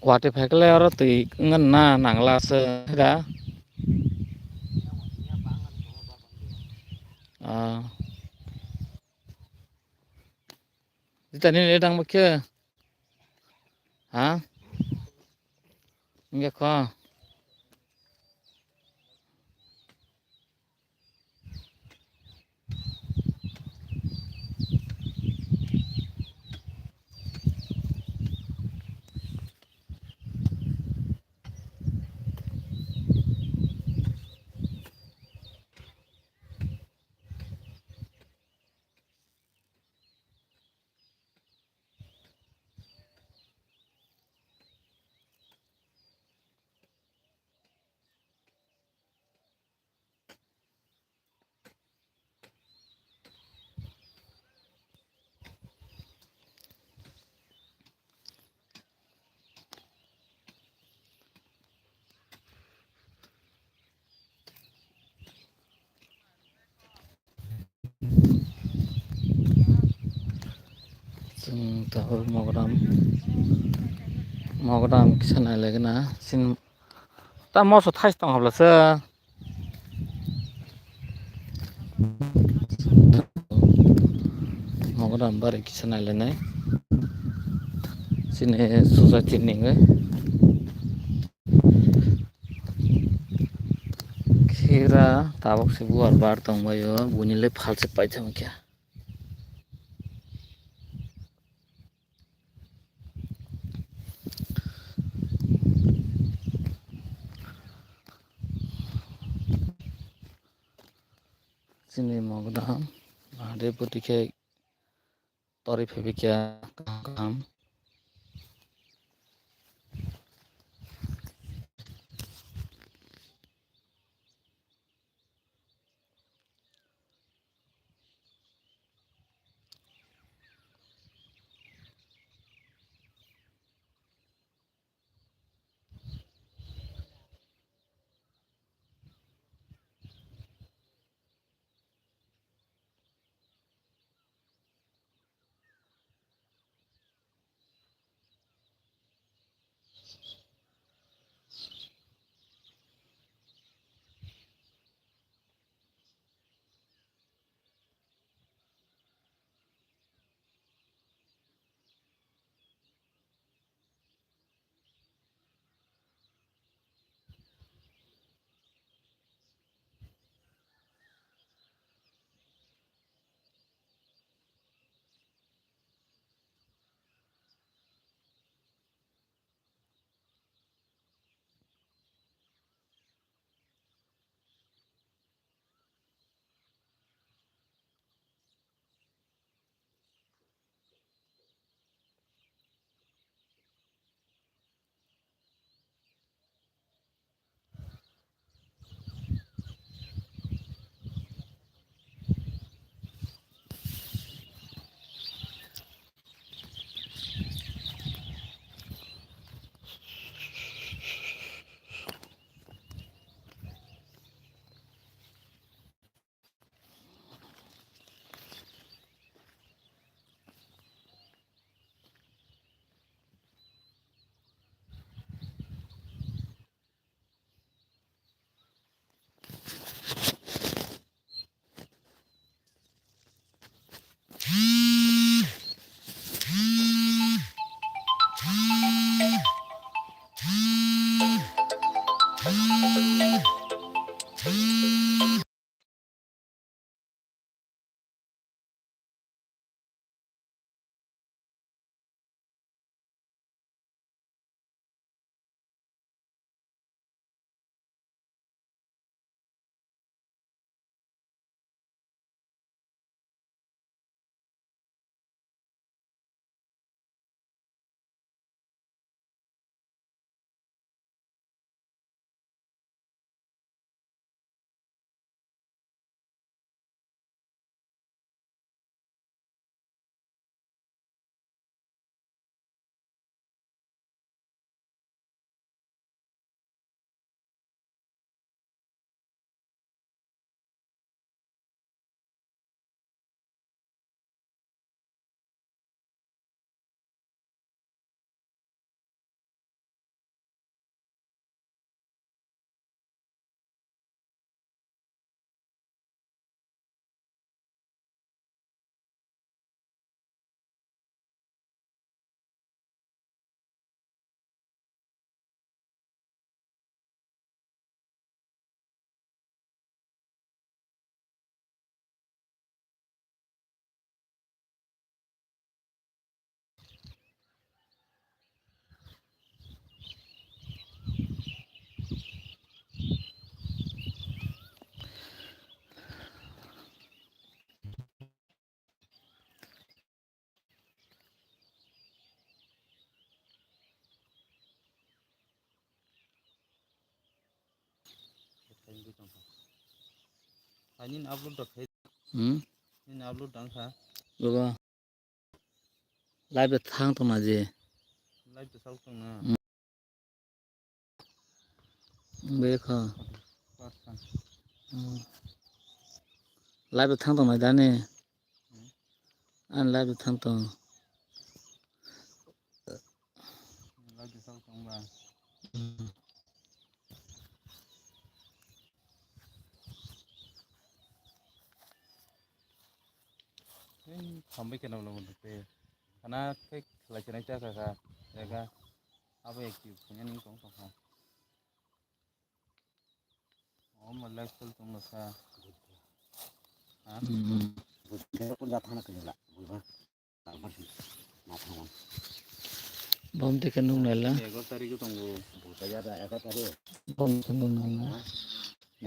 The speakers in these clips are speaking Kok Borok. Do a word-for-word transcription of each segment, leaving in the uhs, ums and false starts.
Watwi phaikhe lai oro twi wngna nangla se da. Ah. Jita nini le dang bakhe. Ha? Wngya kho. Chwng tabuk mogram, mogram kisa nailaigwna sin. Ta moso thais tong habla se. Mogodam bari kisa nailainai. Chini suja chini ngai. Khira tabuk se buar bar tongbaio, buini le phalse paithang khe. Chini Mogodam Mahadev bwtwi khe torwi phaibai kha kaham kaham. Ani upload da khai. Hmm? Ini upload dang kha. Baba. Live da thang tong na je. Live da sal tong na. Hmm. Be kha. Kar kha. Hmm. Live da thang tong na da ne. Hmm. An live da thang tong. Live da sal tong ba. Hmm. Tei thambai khe nang nang tei. Khana khe khlai khe nang cha kha kha. Jaga abo active khe nang tong tong kha. Omo live call tong kha. Ha? Hmm. Bom tike nung nai la. Egar tarik tongo. Bom tike nung nai la.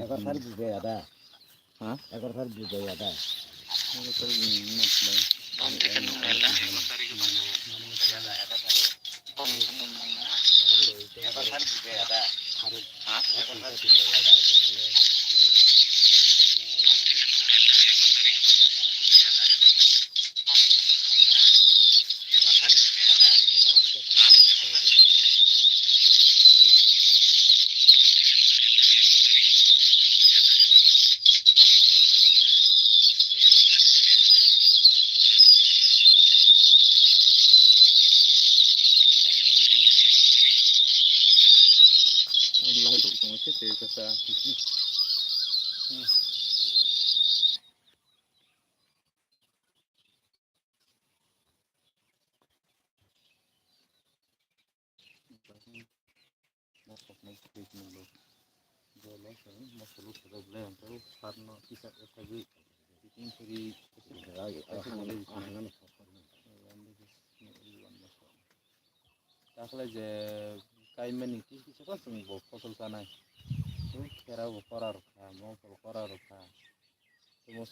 Egar tarik bujai ada. Ha? Egar tarik bujai ada. Egar tarik bujai ada. Bom tike nung nai la. Takhle je kaimani kisa kisa chwng bo phosol chanai. Chwng khera bo kora rwkha, mosol kora rwkha. Tei mosol